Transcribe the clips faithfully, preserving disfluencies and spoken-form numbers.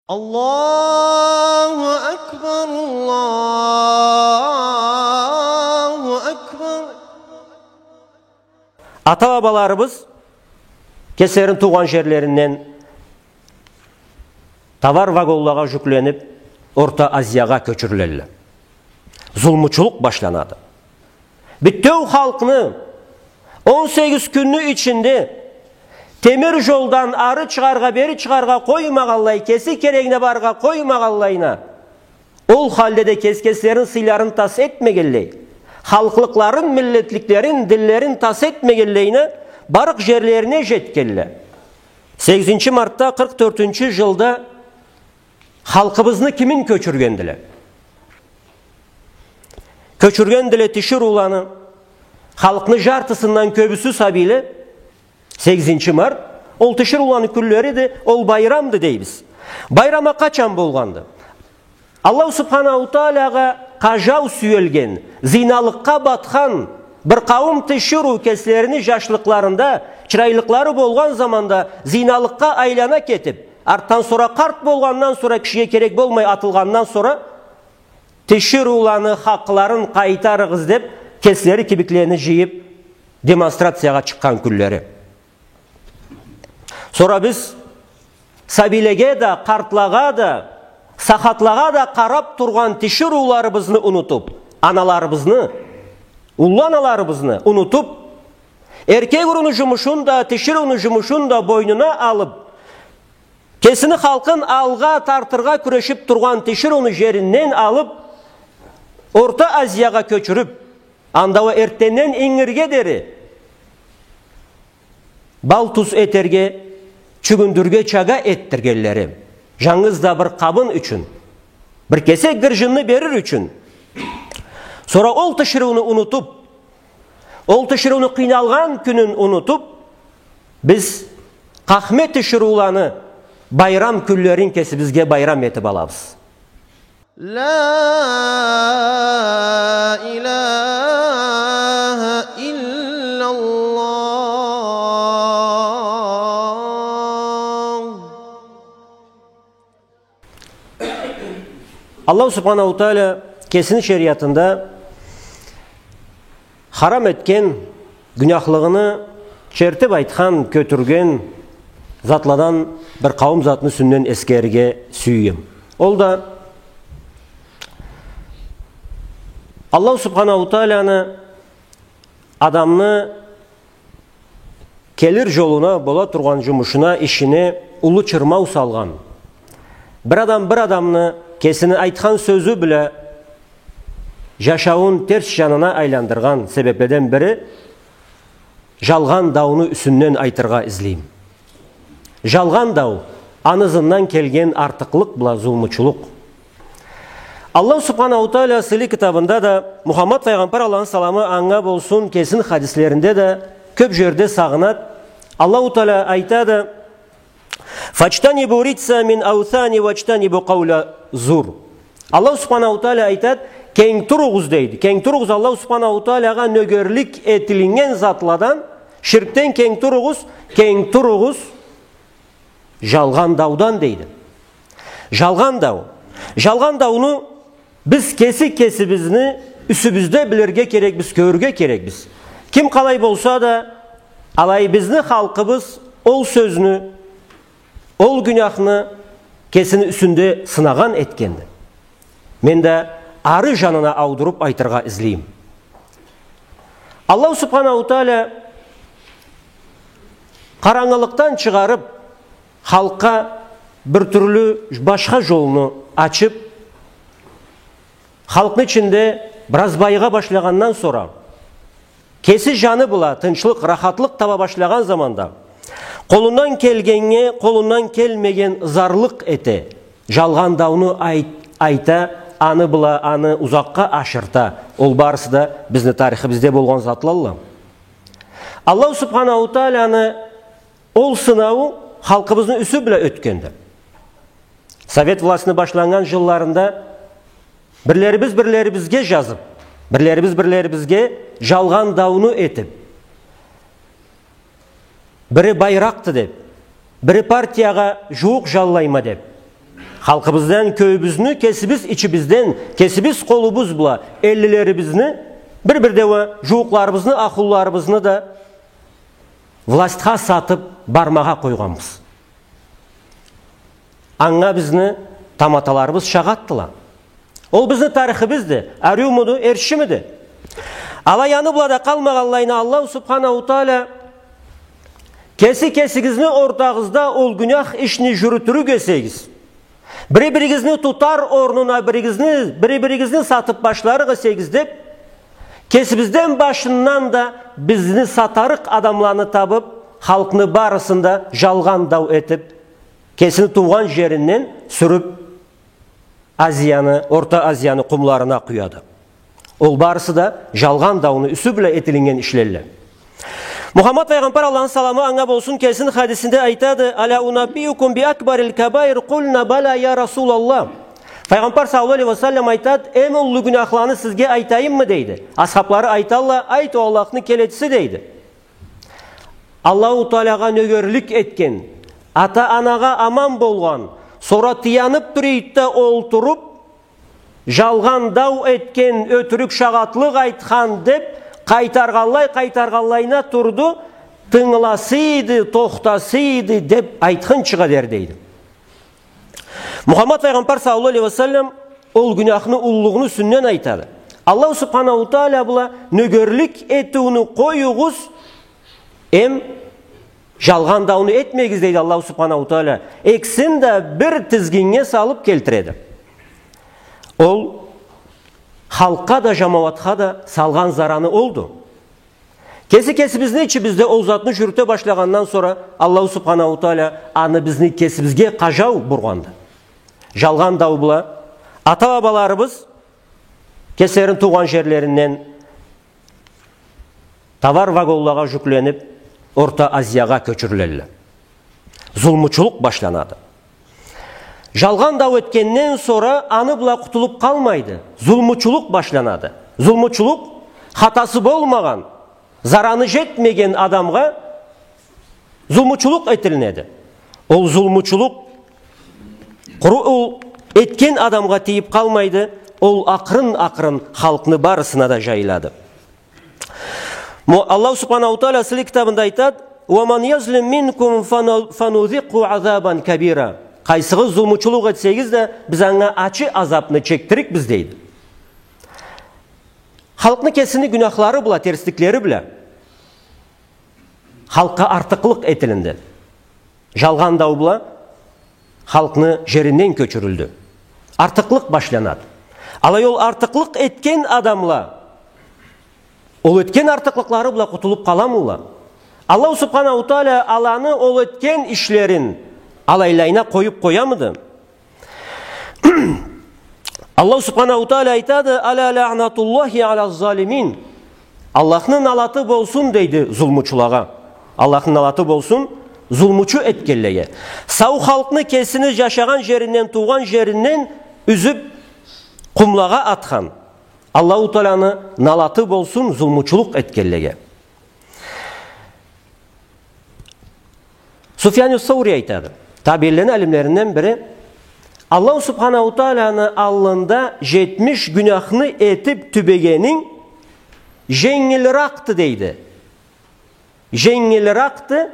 Аллаху акбар, Аллаху акбар. Ата-бабаларыбыз кеслерини туугъан жерлеринден товар вагонлагъа жюкленип, Орта Азиягъа кёчюрюлелле. Зулмучулукъ башланады. Бютеу халкъны он сегиз кюнню ичинде темир жолдан ары чыгъаргъа, бери чыгъаргъа къоймагъанлай, кеси керегине барыргъа къоймагъанлайына, ол халде да кес-кеслерини сыйларын тас этмегенлей, халкълыкъларын, миллетликлерин, динлерин тас этмегенлейине, барыкъ жерлерине жетгенле. Сегизинчи мартда къыркъ тёртюнчю жылда халкъыбызны кимин кёчюргендиле? Кёчюргендиле тиширыуланы, халкъны жартысындан кёбюсю сабийле. Сегизинчи март, ол тиширыуланы кюнлериди, ол байрамды дейбиз. Байрам а къачан болгъанды? Аллаху Субханаху Таалагъа къажау сюелген, зиналыкъгъа батхан бир къауум тиширыу кеслерини жашлыкъларында, чырайлыкълары болгъан заманда зиналыкъгъа айлана кетип, артдан сора, къарт болгъандан сора, кишиге керек болмай атылгъандан сора, тиширыуланы хакъларын къайтарыгъыз деп, кеслери кибиклени жыйып, демонстрациягъа чыкъгъан кюнлери. Сора биз сабийлеге да, къартлагъа да, сахатлагъа да къарап тургъан тиширыуларыбызны унутуп, аналарыбызны, уллу аналарыбызны унутуп, эркек уруну жумушун да, тиширыуну жумушун да бойнуна алып, кесини халкъын алгъа тартыргъа кюрешип тургъан тиширыуну жеринден алып, Орта Азиягъа кёчюрюп, анда уа эртденден ингирге дери бал-туз этерге, чюгюндюрге чага этдиргенлери, жангыз да бир къабын ючюн, бир кесек гыржынны берир ючюн. Сора ол тиширыуну унутуп, ол тиширыуну къыйналгъан кюнюн унутуп, биз къахме тиширыуланы байрам кюнлерин кесибизге байрам этип алабыз. لا إله إلا الله. Аллаху Субханаху Тааля кесини шериатында харам этген, гюняхлыгъыны чертип айтхан, кётюрген затладан бир къауум затны юсюнден эсгерирге сюеме. Ол да Аллаху Субханаху Тааляны адамны келир жолуна, бола тургъан жумушуна, ишине уллу чырмау салгъан. Бир адам бир адамны кесини айтхан сёзю бла жашауун терс жанына айландыргъан себепледен бири жалгъан дауну юсюнден айтыргъа излейме. Жалгъан дау, аны ызындан келген артыкълыкъ бла зулмучулукъ. Аллаху Субханаху Тааля сыйлы китабында да, Мухаммад файгъамбар, Аллахны саламы анга болсун, кесини хадислеринде да кёп жерде сагъынады. Аллаху Тааля айтады: فاجتنبوا الرجس من الأوثان واجتنبوا قول الزور. Аллаху Субханаху Тааля айтады: кенг туругъуз, дейди. Кенг туругъуз Аллаху Субханаху Таалягъа нёгерлик этилинген затладан, ширкден кенг туругъуз, кенг туругъуз жалгъан даудан, дейди. Жалгъан дау. Жалгъан дауну биз кеси кесибизни юсюбюзде билирге керекбиз, кёрюрге керекбиз. Ким къалай болса да, алай бизни халкъыбыз ол сёзню, ол гюняхны кесини юсюнде сынагъан этгенди. Мен да ары жанына аудуруп айтыргъа излейме. Аллаху Субханаху Тааля къарангылыкъдан чыгъарып, халкъгъа бир тюрлю башха жолну ачып, халкъны ичинде бираз байыгъа башлагъандан сора, кеси жаны бла тынчлыкъ, рахатлыкъ таба башлагъан заманда, къолундан келгеннге къолундан келмеген зарлыкъ эте, жалгъан дауну айт-, айта, аны бла аны узакъгъа ашырта. Ол барысы да бизни тарихибизде болгъан затлалла. Аллаху Субханаху Тааляны ол сынау халкъыбызны юсю бла ётгенди. Совет властны башланнган жылларында бирлерибиз бирлерибизге жазып, бирлерибиз бирлерибизге жалгъан дауну этип, бири байракъды деп, бири партиягъа жууукъ жаллайма деп, Халкъыбыздан кёбюбюзню кесибиз ичибизден, кесибиз къолубуз бла эллилерибизни, бир-бирде уа жууукъларыбызны, ахлуларыбызны да властха сатып бармагъа къойгъанбыз. Анга бизни таматаларыбыз шагъатдыла. Ол бизни тарихибизди, ариумуду, эршимиди. Алай аны бла да къалмагъанлайына Аллаху Субханаху Тааля: «Кеси кесигизни ортагъызда ол гюнях ишни жюрютюрюк эсегиз, бири-биригизни тутар орнуна биригизни, бири-биригизни сатып башларыкъ эсегиз», — деп, кесибизден башындан да бизни сатарыкъ адамланы табып, халкъны барысын да жалгъан дау этип, кесини туугъан жеринден сюрюп, Азияны, Орта Азияны къумларына къуяды. Ол барысы да жалгъан дауну юсю бла этилиннген ишлелле. Мухаммад файгъамбар, Аллахны саламы анга болсун, кесини хадисинде айтады: «Аля унаббиукум би акбарил кабаир?» «Къулна бала, я Расулаллах». Файгъамбар саллаллаху алейхи ва саллам айтады: «Эм уллу гюняхланы сизге айтайыммы?» — дейди. Асхаблары айталла: «Айт, о Аллахны келечиси», — дейди. Аллаху Тааляга нёгерлик этген, ата-анагъа аман болгъан, сора тыянып бир ийде олтуруп, жалгъан дау этген, ётюрюк шагъатлыкъ айтхан деп, къайтаргъанлай, къайтаргъанлайына турду, тынгыласыйды, тохтасыйды деп айтхынчыгъа дери, дейди. Мухаммад файгъамбар саллаллаху алейхи ва саллам ол гюняхны уллулугъуну юсюнден айтады. Аллаху Субханаху Тааля бла нёгерлик этиуню къоюгъуз, эм жалгъан дауну этмегиз, дейди Аллаху Субханаху Тааля. Экисин да бир тизгиннге салып келтиреди. Ол халкъгъа да, жамауатха да салгъан зараны олду. Кеси кесибизни ичибизде ол затны жюрюте башлагъандан сора Аллаху Субханаху Тааля аны бизни кесибизге къажау бургъанды. Жалгъан дау бла ата-бабаларыбыз кеслерини туугъан жерлеринден товар вагонлагъа жюкленип, Орта Азиягъа кёчюрюлелле. Зулмучулукъ башланады. Жалгъан дау этгенден сора аны бла къутулуп къалмайды. Зулмучулукъ башланады. Зулмучулукъ, хатасы болмагъан, зараны жетмеген адамгъа зулмучулукъ этилинеди. Ол зулмучулукъ къуру ол этген адамгъа тийип къалмайды, ол акъырын-акъырын халкъны барысына да жайылады. Мо-, Аллаху Субханаху Тааля сыйлы китабында айтады: «Ва ман язлим минкум фана-, фанузикъху азабан кабира». Къайсыгъыз зулмучулукъ этсегиз да, биз анга ачы азапны чекдиририкбиз, дейди. Халкъны кесини гюняхлары бла, терсликлери бла халкъгъа артыкълыкъ этилинди. Жалгъан дау бла халкъны жеринден кёчюрюлдю. Артыкълыкъ башланады. Алай ол артыкълыкъ этген адамла ол этген артыкълыкълары бла къутулуп къаламыла? Аллаху Субханаху Тааля аланы ол этген ишлерин алайлайына къоюп къоямыды? Аллаху Субханаху Тааля айтады: «Аля лаънатуллахи аля залимин». Аллахны налаты болсун, дейди, зулмучулагъа. Аллахны налаты болсун зулмучу этгенлеге. Сау халкъны кесини жашагъан жеринден, туугъан жеринден юзюп, къумлагъа атхан. Аллаху Тааляны налаты болсун зулмучулукъ этгенлеге. Суфьяну Саури айтады, табиинлени алимлеринден бири: «Аллаху Субханаху Тааляны аллында жетмиш гюняхны этип тюбегенинг женгилиракъды», — дейди. Женгилиракъды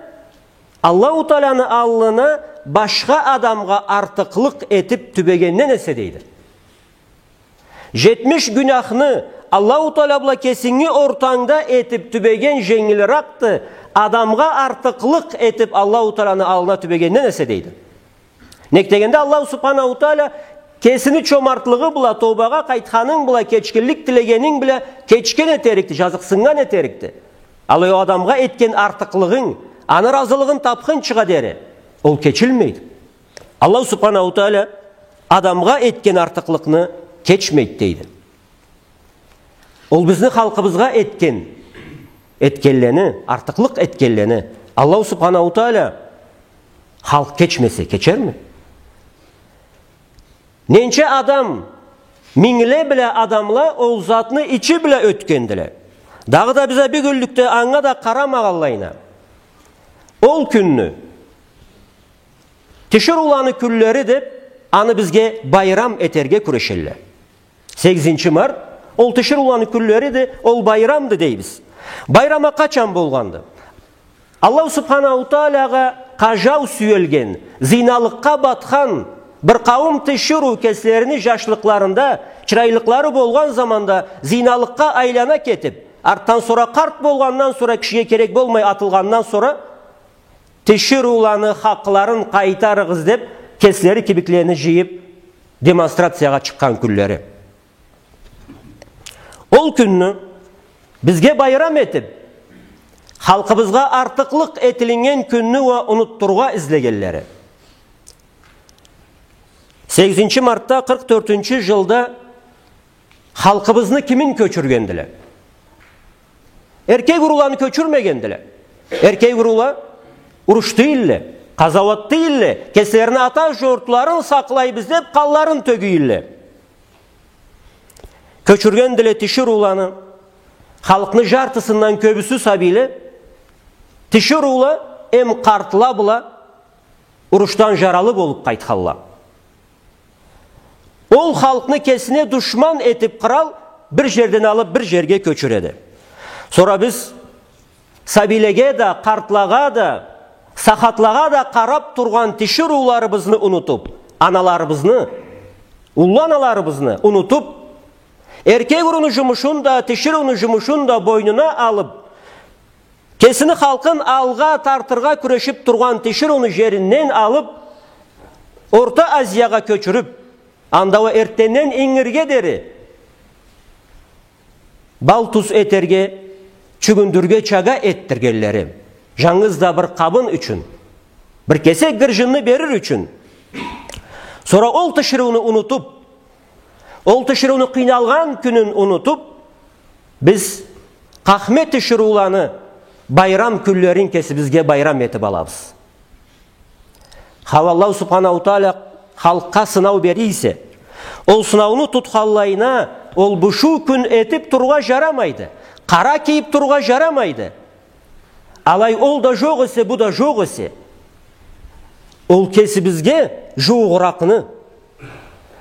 Аллаху Тааляны аллына башха адамгъа артыкълыкъ этип тюбегенден эсе, дейди. Жетмиш гюняхны Аллаху Тааля бла кесинги ортангда этип тюбеген женгилиракъды адамгъа артыкълыкъ этип Аллаху Тааляны аллына тюбегенден эсе, дейди. Нек дегенде, Аллаху Субханаху Тааля кесини чомартлыгъы бла, тобагъа къайтханынг бла, кечгинлик тилегенинг бла кечген этерикди, жазыкъсыннган этерикди. Алай ол адамгъа этген артыкълыгъынг, аны ыразылыгъын тапхынчыгъа дери ол кечилмейди. Аллаху Субханаху Тааля адамгъа этген артыкълыкъны кечмейди, дейди. Ол бизни халкъыбызгъа этген, этгенлени, артыкълыкъ этгенлени Аллаху Субханаху Тааля халкъ кечмесе, кечерми? Ненча адам, мингле бла адамла ол затны ичи бла ётгендиле. Дагъыда биз а бюгюнлюкде анга да къарамагъанлайына, ол кюнню, тиширыуланы кюнлери деп, аны бизге байрам этерге кюрешелле. Сегизинчи март, ол тиширыуланы кюнлериди, ол байрамды дейбиз. Байрам а къачан болгъанды? Аллаху Субханаху Таалагъа къажау сюелген, зиналыкъгъа батхан бир къауум тиширыу кеслерини жашлыкъларында, чырайлыкълары болгъан заманда зиналыкъгъа айлана кетип, артдан сора къарт болгъандан сора, кишиге керек болмай атылгъандан сора, тиширыуланы хакъларын къайтарыгъыз деп, кеслери кибиклени жыйып, демонстрациягъа чыкъгъан кюнлери. Ол кюнню бизге байрам этип, халкъыбызгъа артыкълыкъ этилиннген кюнню уа унутдурургъа излегенлери. Сегизинчи мартда, къыркъ тёртюнчю жылда халкъыбызны кимин кёчюргендиле? Эркек урууланы кёчюрмегендиле. Эркек уруула урушда эдиле, къазауатда эдиле, кеслерини ата журтларын сакълайбыз деп, къанларын тёге эдиле. Кёчюргендиле тиширыуланы, халкъны жартысындан кёбюсю сабийле, тиширыула эм къартла бла урушдан жаралы болуп къайтханла. Ол халкъны кесине душман этип къырал бир жерден алып бир жерге кёчюреди. Сора биз сабийлеге да, къартлагъа да, сахатлагъа да къарап тургъан тиширыуларыбызны унутуп, аналарыбызны, уллу аналарыбызны унутуп, эркек урууну жумушун да, тиширыуну жумушун да бойнуна алып, кесини халкъын алгъа тартыргъа кюрешип тургъан тиширыуну жеринден алып, Орта Азиягъа кёчюрюп, анда уа эртденден ингирге дери бал-туз этерге, чюгюндюрге чага этдиргенлери, жангыз да бир къабын ючюн, бир кесек гыржынны берир ючюн. Сора ол тиширыуну унутуп, ол тиширыуну къыйналгъан кюнюн унутуп, биз къахме тиширыуланы байрам кюнлерин кесибизге байрам этип алабыз. Хау, Аллаху Субханаху Тааля халкъгъа сынау бере эсе, ол сынауну тутханлайына, ол бушуу кюн этип турургъа жарамайды, къара кийип турургъа жарамайды. Алай ол да жокъ эсе, бу да жокъ эсе, ол кесибизге жууугъуракъны,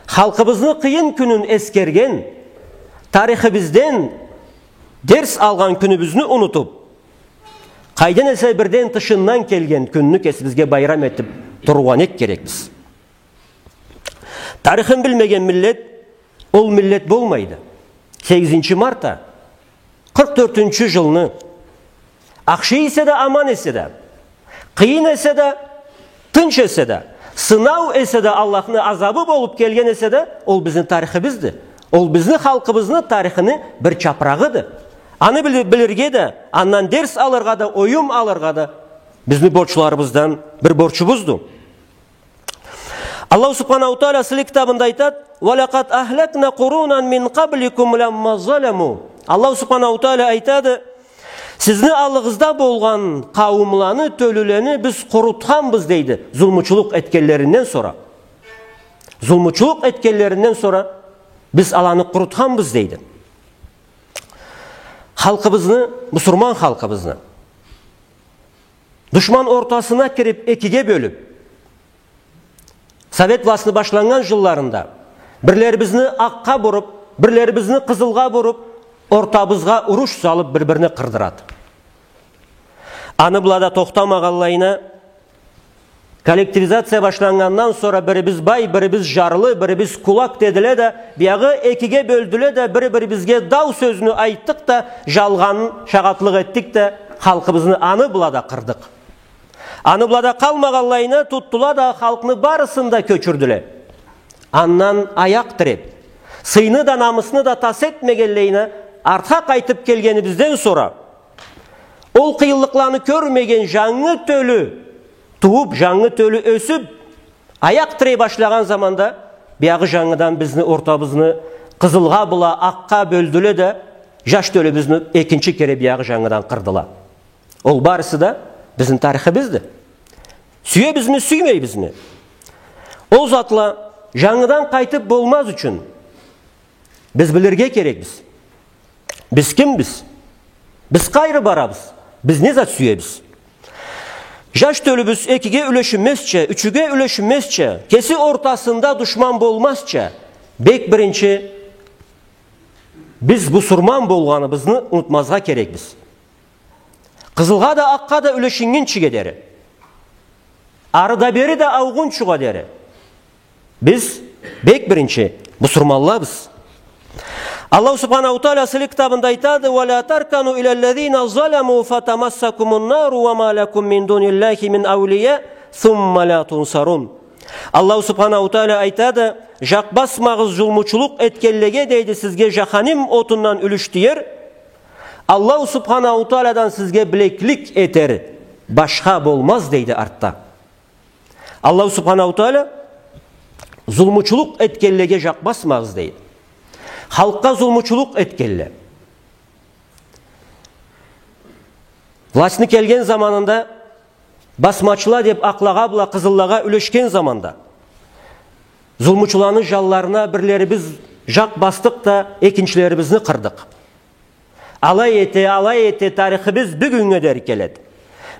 халкъыбызны къыйын кюнюн эсгерген, тарихибизден дерс алгъан кюнюбюзню унутуп, къайдан эсе бирден тышындан келген кюнню кесибизге байрам этип тургъан эк керекбиз. Тарихин билмеген миллет, ол миллет болмайды. Сегизинчи март а, къыркъ тёртюнчю жылны, ахшы эсе да, аман эсе да, къыйын эсе да, тынч эсе да, сынау эсе да, Аллахны азабы болуп келген эсе да, ол бизни тарихибизди. Ол бизни халкъыбызны тарихини бир чапырагъыды. Аны били-, билирге да, андан дерс алыргъа да, оюм алыргъа да бизни борчларыбыздан бир борчубузду. Аллаху Субханаху Тааля сыйлы китабында айтады: «Ва лакъад ахлакна къуруна мин къабликум ламма заламу». Аллаху Субханаху Тааля айтады: «Сизни аллыгъызда болгъан къауумланы, тёлюлени биз къурутханбыз», — дейди, зулмучулукъ этгенлеринден сора. Зулмучулукъ этгенлеринден сора биз аланы къурутханбыз, дейди. Халкъыбызны, мусурман халкъыбызны душман ортасына кирип, экиге бёлюп, совет властны башланнган жылларында бирлерибизни акъгъа буруп, бирлерибизни къызылгъа буруп, ортабызгъа уруш салып, бир-бирине къырдырады. Аны бла да тохтамагъанлайына, коллективизация башланнгандан сора бирибиз бай, бирибиз жарлы, бирибиз кулак дедиле да, биягъы экиге бёлдюле да, бири-бирибизге дау сёзню айтдыкъ да, жалгъан шагъатлыкъ этдик да, халкъыбызны аны бла да къырдыкъ. Аны бла да къалмагъанлайына, тутдула да халкъны барысын да кёчюрдюле. Андан аякъ тиреп, сыйны да, намысны да тас этмегенлейине, артха къайтып келгенибизден сора, ол къыйынлыкъланы кёрмеген жангы тёлю тууп, жангы тёлю ёсюп, аякъ тирей башлагъан заманда, биягъы жангыдан бизни ортабызны къызылгъа бла акъгъа бёлдюле да, жаш тёлюбюзню экинчи кере биягъы жангыдан къырдыла. Ол барысы да бизни тарихибизди. Сюебизми, сюймейбизми? Ол затла жангыдан къайтып болмаз ючюн, биз билирге керекбиз. Биз кимбиз? Биз къайры барабыз? Биз не зат сюебиз? Жаш тёлюбюз экиге юлешинмезча, ючюге юлешинмезча, кеси ортасында душман болмазча, бек биринчи биз бусурман болгъаныбызны унутмазгъа керекбиз. Къызылгъа да, акъгъа да юлешиннгинчиге дери, ары да, бери да аугъунчугъа дери, биз бек биринчи бусурманлабыз. Аллаху Субханаху Тааля сыйлы китабында айтады: «Ва ля таркану иляллязина заламу фатамассакумун нару ва ма лякум мин дунилляхи мин аулия, сумма ля тунсарун». Аллаху Субханаху Тааля айтады: «Жакъ басмагъыз зулмучулукъ этгенлеге, — дейди, — сизге жаханим отундан юлюш тиер. Аллаху Субханаху Таалядан сизге билеклик этер башха болмаз», — дейди артда. Аллаху Субханаху Тааля: «Зулмучулукъ этгенлеге жакъ басмагъыз», — дейди. Халкъгъа зулмучулукъ этгенле. Властьны келген заманында, басмачыла деп акълагъа бла къызыллагъа юлешген заманда, зулмучуланы жанларына бирлерибиз жакъ басдыкъ да, экинчилерибизни къырдыкъ. Алай эте, алай эте, тарыхыбыз бюгюннге дери келеди.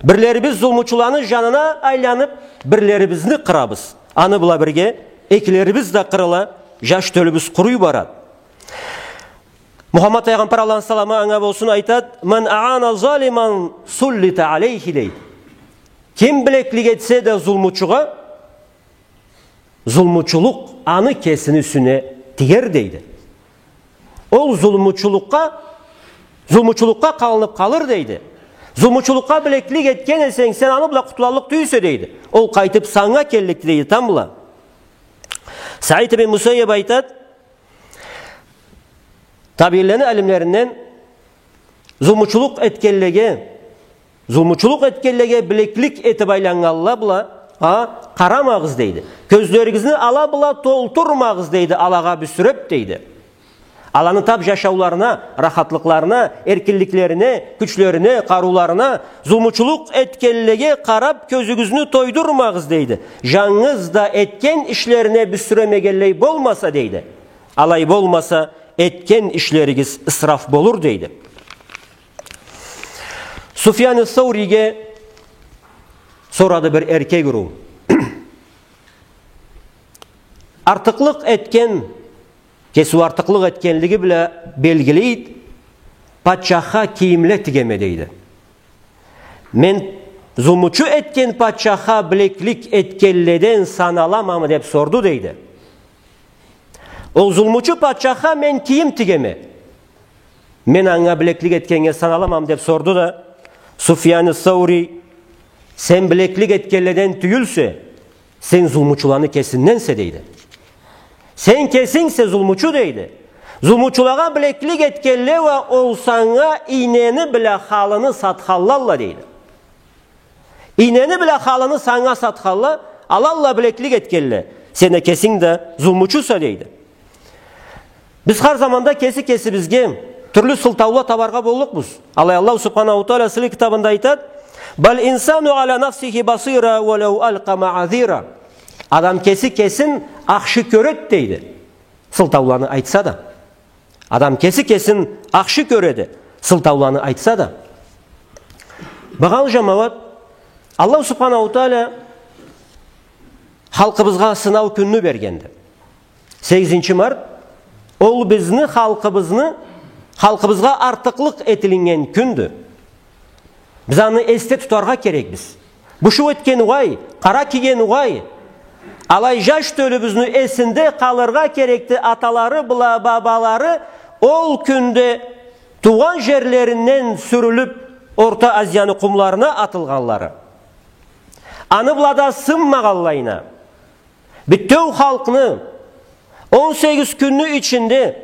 Бирлерибиз зулмучуланы жанына айланып, бирлерибизни къырабыз. Аны бла бирге экилерибиз да къырыла, жаш тёлюбюз къуруй барады. Мухаммад пайгъамбар, Аллахны саламы анга болсун, айтады: «Ман аана залиман суллита алейхи», — дейди. Ким билеклик этсе да зулмучугъа, зулмучулукъ аны кесини юсюне тиер, дейди. Ол зулмучулукъгъа, зулмучулукъгъа къалынып къалыр, дейди. Зулмучулукъгъа билеклик этген эсенг, сен аны бла къутулаллыкъ тюйюлсе, дейди. Ол къайтып санга келликди, дейди, тамбла. Саид ибн Мусаййиб айтады, табиинлени алимлеринден: «Зулмучулукъ этгенлеге, зулмучулукъ этгенлеге билеклик этип айланнганла бла, а, къарамагъыз, — дейди. — Кёзлеригизни ала бла толтурмагъыз, — дейди, — алагъа бюсюреп», — дейди. Аланы тап жашауларына, рахатлыкъларына, эркинликлерине, кючлерине, къарыуларына зулмучулукъ этгенлеге къарап, кёзюгюзню тойдурмагъыз, дейди. Жангыз да этген ишлерине бюсюремегенлей болмаса, дейди. Алай болмаса, этген ишлеригиз ысраф болур, дейди. Суфьян ас-Сауриге сорады бир эркек уруу. Артыкълыкъ этген, кесиу артыкълыкъ этгенлиги бла белгилейди, патчахха кийимле тигеме, дейди. Мен зулмучу этген патчахха билеклик этгенледен саналамамы деп сорду, дейди. Ол зулмучу патчахха мен кийим тигеме, мен анга билеклик этгеннге саналамамы деп сорду да, Суфьян ас-Саури: «Сен билеклик этгенледен тюйюлсе, сен зулмучуланы кесинденсе, — дейди. — Сен кесингсе зулмучу, — дейди. — Зулмучулагъа билеклик этгенле уа ол санга ийнени бла халыны сатханлалла, — дейди. — Ийнени бла халыны санга сатханла, алалла билеклик этгенле. Сен а кесинг да зулмучуса», — дейди. Биз хар заманда кеси кесибизге тюрлю сылтаула табаргъа боллукъбуз. Алай Аллаху Субханаху Тааля сыйлы китабында айтады: «Баль инсану аля нафсихи басира, уа лау алкъа маазира». Адам кеси кесин ахшы кёреди, дейди, сылтауланы айтса да. Адам кеси кесин ахшы кёреди, сылтауланы айтса да. Багъалы жамауат, Аллаху Субханаху Тааля халкъыбызгъа сынау кюнню бергенди. Сегизинчи март, ол бизни халкъыбызны, халкъыбызгъа артыкълыкъ этилиннген кюндю. Биз аны эсде тутаргъа керекбиз. Бушуу этген угъай, къара кийген угъай, алай жаш тёлюбюзню эсинде къалыргъа керекди, аталары бла бабалары ол кюнде туугъан жерлеринден сюрюлюп, Орта Азияны къумларына атылгъанлары. Аны бла да сынмагъанлайына, бютеу халкъны он сегиз кюнню ичинде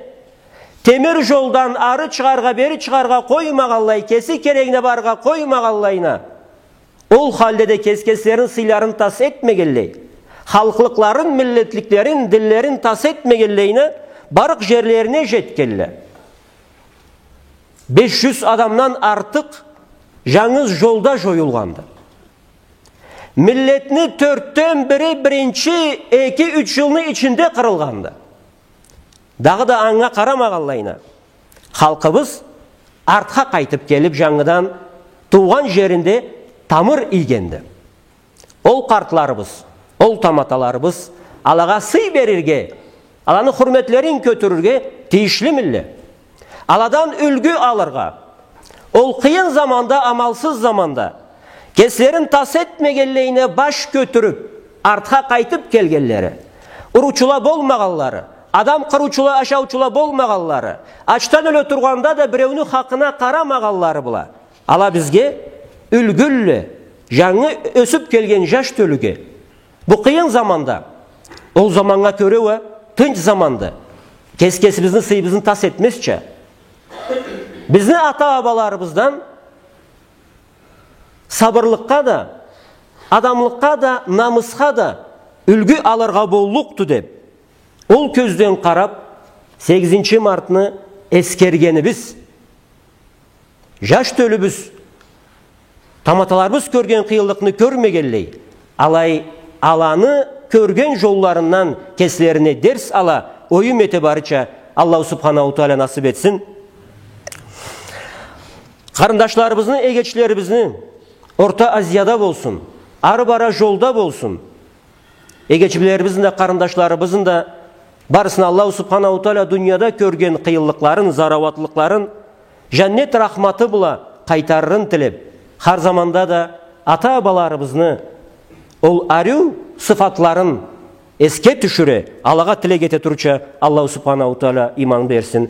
темир жолдан ары чыгъаргъа, бери чыгъаргъа къоймагъанлай, кеси керегине барыргъа къоймагъанлайына, ол халде да кес-кеслерини сыйларын тас этмегенлей, халкълыкъларын, миллетликлерин, динлерин тас этмегенлейине, барыкъ жерлерине жетгенле. Беш жюз адамдан артыкъ жангыз жолда жоюлгъанды. Миллетни тёртден бири биринчи эки-юч жылны ичинде къырылгъанды. Дагъыда анга къарамагъанлайына, халкъыбыз артха къайтып келип, жангыдан туугъан жеринде тамыр ийгенди. Ол къартларыбыз, ол таматаларыбыз алагъа сый берирге, аланы хурметлерин кётюрюрге тийишлимидиле. Аладан юлгю алыргъа, ол къыйын заманда, амалсыз заманда, кеслерин тас этмегенлейине баш кётюрюп, артха къайтып келгенлери, уручула болмагъанлары, адам къырыучула, ашаучула болмагъанлары, ачдан ёле тургъанда да биреуню хакъына къарамагъанлары бла, ала бизге юлгюдюле, жангы ёсюп келген жаш тёлюге. Бу къыйын заманда, ол заманнга кёре уа тынч заманды. Кес-кесибизни сыйыбызны тас этмезча, бизни ата-бабаларыбыздан сабырлыкъгъа да, адамлыкъгъа да, намысха да юлгю алыргъа боллукъду деп, ол кёзден къарап, сегизинчи мартны эсгергенибиз, жаш тёлюбюз, таматаларыбыз кёрген къыйынлыкъны кёрмегенлей, алай аланы кёрген жолларындан кеслерине дерс ала, оюм эте барырча Аллаху Субханаху Тааля насып этсин. Къарындашларыбызны, эгечлерибизни Орта Азияда болсун, ары бара жолда болсун, эгечлерибизни да, къарындашларыбызны да барысына Аллаху Субханаху Тааля дунияда кёрген къыйынлыкъларын, зарауатлыкъларын жаннет рахматы бла къайтарырын тилеп, хар заманда да ата-бабаларыбызны ол ариу сыфатларын эсге тюшюре, алагъа тилек эте турурча Аллаху Субханаху Тааля иман берсин.